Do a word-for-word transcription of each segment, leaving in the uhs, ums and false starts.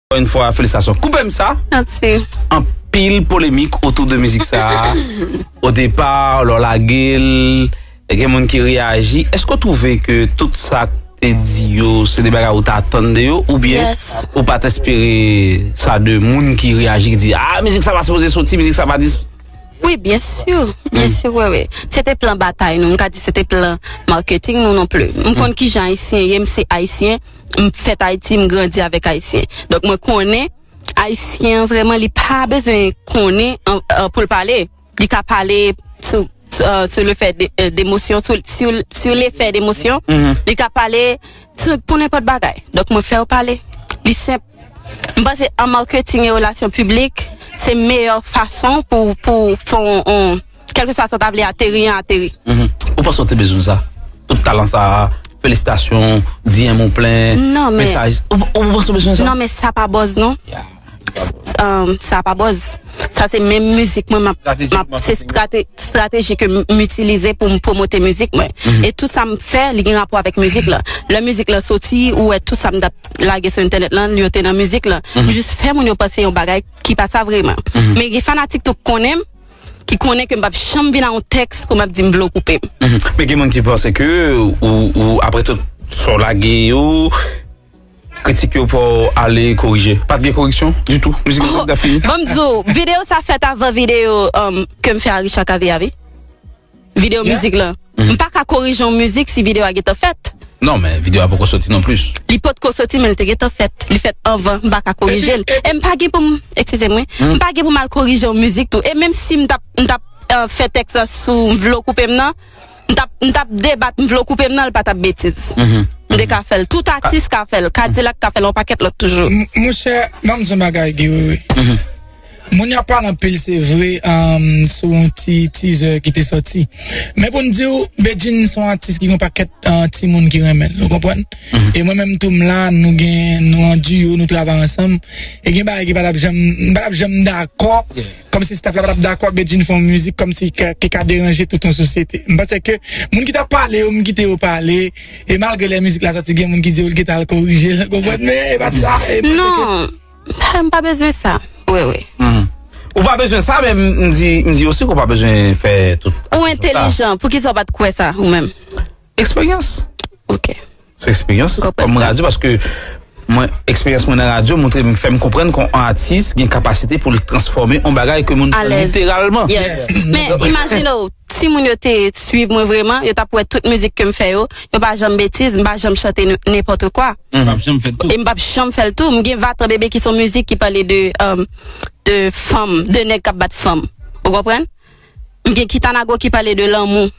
Ankò yon fwa, felisitasyon. Koupe m sa. Mèsi. Anpil polemik otou de mizik sa a. O depa, lè w lage l, gen moun ki reyaji. Èske w twouve ke tout sa k te di yo, se de bagay ou t atann de yo, oubyen Yes. ou pa t espere sa de moun ki reyaji, ki di, ah, mizik sa pa sipoze soti, mizik sa pa dis. Wi, byen si, byen si, wi, wi. Se te plan batay nou, m ka di se te plan marketing nou non pli. M konn kijan Ayisyen ye, m se Ayisyen, m fèt Ayiti, m grandi avèk Ayisyen. Donk mwen konnen Ayisyen an vrèman li pa bezwen konnen an- an pou l pale. Li ka pale sou sou, euh, sou le fè de- euh, demosyon, sou, sou, sou le fè demosyon. Li ka pale sou, pou nenpòt bagay. Donk mwen fè w pale. Li senp. M panse an marketing e relasyon piblik, se meyè fason pou pou fè yon, yon kèlkeswa sa w ta vle ateri an ateri. Ou panse w te bezwen sa? Tout talan sa a, felisitasyon, di en mot plen, Non, men- mesaj. Ou, ou panse w bezwen sa? Non, men sa pa buzz non. S- um, sa pa buzz. Sa se menm mizik mwen, m ap- Strateji m ap- se strate- strateji ke m m itilize pou m pwomote mizik mwen. E tout sa m fè, li gen rapò avèk mizik la. Lè mizik la soti, ou wè tout sa m t ap lage sou entènèt lan, yo te nan mizik la. M jis fè moun yo panse yon bagay ki pa sa vrèman. Men gen fanatik tou k konnen m, ki konnen ke m p ap janm vin a yon tèks pou m ap di m vle w koupe m. Men gen moun ki panse ke ou, ou apre tout sa w lage yo, kritik yo pa ale korije. Pa t gen koreksyon ditou. Mizik la ta fini. Ban m di w, videyo sa fèt avan videyo um, ke m fè a Richard Cavé a, wi. Videyo mizik lan. M pa ka korije yon mizik si videyo a gentan fèt. Non, men videyo a poko soti non plis. Li potko soti, men li te gentan fèt. Li fèt anvan, m pa ka korije l. E m pa gen pou m, eskize mwen, m pa gen pou m al korije yon mizik tou. E menm si m t ap, m t ap uh, fè tèks la sou m vle w koupe m nan, m t ap, m t ap debat m vle w koupe m nan, l pa t ap betiz. M te ka fè l. Tout atis ka fè l. Kadilak ka fè l, yon pakèt lòt toujou. M- Monchè, ban m di yon bagay, Guy, wi, wi. Moun y ap pale anpil, se vre, um, sou yon ti teaser ki te sòti. Men pou n di w, Bedjine se yon atis ki gen yon pakèt uh, timoun ki renmen l, ou konprann? E mwen menm tou m la, nou gen, nou an duo, nou travay ansanm. E gen bagay ki pa t ap janm, m pa t ap janm dakò. Kòmsi staff la pa t ap dakò, Bedjine fè yon mizik kòmsi ki ka deranje tout yon sosyete. M panse ke moun ki t ap pale yo, m kite yo pale. E malgre lè mizik la sòti, gen moun ki di yo l gentan al korije l, konprann? Men e pa t sa. E m panse ke Non. M pa bezwen sa. Wi, wi. Ou pa bezwen sa, men m di, m di osi ke w pa bezwen fè tout. Ou entelijan, poukisa w pa t kwè sa, ou menm? Eksperyans. Ok. Se eksperyans. Konprann Kòm sa. Radyo, paske mwen, eksperyans mwen nan radyo montre m, fè m konprann ke yon atis gen kapasite pou l transfòme yon bagay ke moun Alèz. Literalman. Yes. Men imajine w, si moun yo te swiv mwen vrèman, yo t ap wè tout mizik ke m fè yo, yo pa janm betiz, m pa janm chante n- nenpòt kwa. M ap janm fè l tou. E m p ap janm fè l tou. M gen Vatan Bebe ki se yon mizik ki pale de, um, de fanm, de nèg k ap bat fanm. Ou konprann? M gen Kitanago ki pale de lanmou.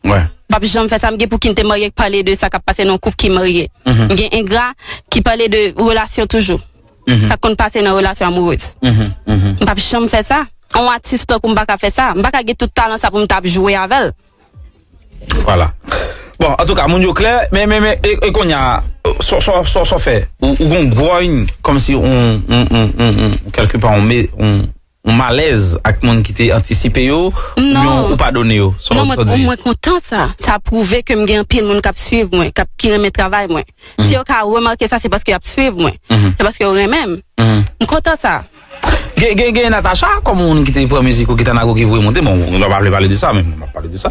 Wè. M p ap janm fè sa. M gen Pouki n te marye ki pale de sa k ap pase nan yon koup ki marye. M gen Engra ki pale de relasyon toujou. Sa k konn pase nan relasyon amourez. M p ap janm fè sa. Yon atis tankou m pa ka fè sa. M pa ka gen tout talan sa pou m t ap jwe avè l. Vwala. Bon, antouka, moun yo klè, men, men, men, e, e kounye a, sa, sa, sa, sa w fè, ou, ou gon gwòny, kòmsi on, on, on, on, on, kèlkepa, on, me- on, on malèz ak moun ki te antisipe yo, oubyen ou padone yo? Sa w- Non, mwen, sa w di? Mwen kontan sa. Sa pwouve ke m gen anpil moun k ap swiv mwen, k ap, ki renmen travay mwen. Si yo ka remake sa, se paske y ap swiv mwen. Se paske yo renmen m. M kontan sa. Gen, gen, gen Natacha kòm moun ki te pran mizik ou Kitanago ki voye monte. Bon, nou pa vle pale de sa, men nou ap pale de sa.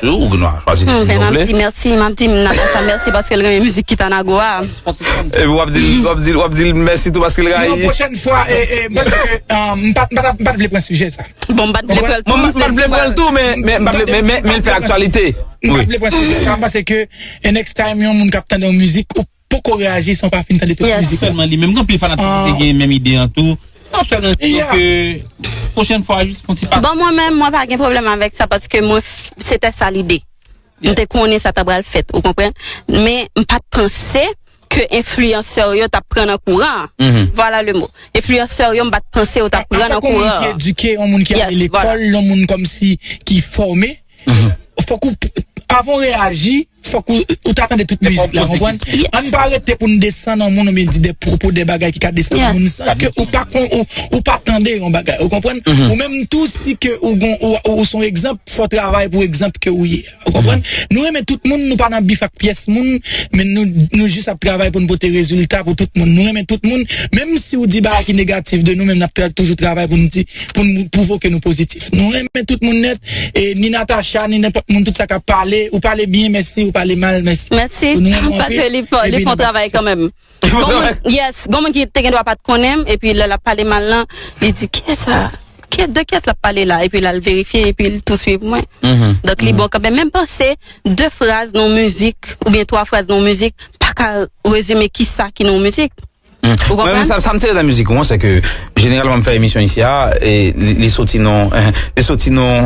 Ou gen dwa chwazi. Hmm, ben, m ap di mèsi, m ap di Natacha mèsi paske l renmen mizik Kitanago a. Epi w ap di, w ap di, w ap di l mèsi tou paske l Yon rayi. pwochèn fwa, e, e, m panse ke, um, m pa, m pa, m pa t vle pran sijè sa. Bon, m pa t vle pran l Mwen, tou. mwen, mwen pa t vle pran l tou, men, men, men, men, men, men l fè aktyalite. M pa t vle pran sijè sa, m panse ke, e next time, yon moun k ap tande yon mizik, ou poko reyaji san w pa fin tande tout Yes. mizik la. Sèlman li menm, gen anpil fanatik ki te gen menm ide an tou. N ap sèlman di yo ke pwochèn fwa, jis fon ti pa. Bon, mwen menm, mwen pa gen pwoblèm avèk sa paske mwen, f- se te sa lide. M te konnen sa ta pral fèt, ou konprann? Men m pa t panse ke enfliyansè yo t ap pran nan kouran. Voilà le mot. Enfliyansè yo, m pa t panse yo t ap pran nan Antanke yon moun ki kouran. edike, yon moun ki ale Yes, voilà. Lekòl, yon moun kòmsi ki fòme, fòk ou, avan w reyaji, fòk ou, ou ta tande tout mizik la, konprann? Ann pa rete pou n desann yon moun oubyen di de pwopo, de bagay ki ka desann yon moun san ke ou pa kon, ou, ou pa tande yon bagay, ou konprann? Ou menm tou, si ke ou gon, ou, ou se yon egzanp, fò travay pou egzanp ke ou ye. Ou konprann? Nou renmen tout moun, nou pa nan bif ak pyès moun, men nou, nou jis ap travay pou n pote rezilta pou tout moun. Nou renmen tout moun, menm si ou di bagay ki negatif de nou, men n ap tra-, toujou travay pou n di, pou n pwouve ke nou pozitif. Nou renmen tout moun nèt, e ni Natacha, ni nenpòt moun, tout sa k ap pale, ou pale byen, mèsi, ou pale mal, mèsi. Mèsi. Nou renmen w anpil. Paske li fè, li fè yon travay kanmenm. Gon moun, yes, gon moun ki te gen dwa pa t konnen m, epi lè l ap pale mal lan, li di, "Kiyès sa? Ki, de kiyès l ap pale la?" Epi l al verifye, epi l tou swiv mwen. Donk, li bon kanmenm. Menm panse, de fraz nan mizik, oubyen twa fraz nan mizik, pa ka rezime ki sa ki nan mizik. Ou konprann? Mwen, sa, sa m tire nan mizik ou an, se ke jeneralman m fè emisyon isi a, e li, li soti nan, li soti nan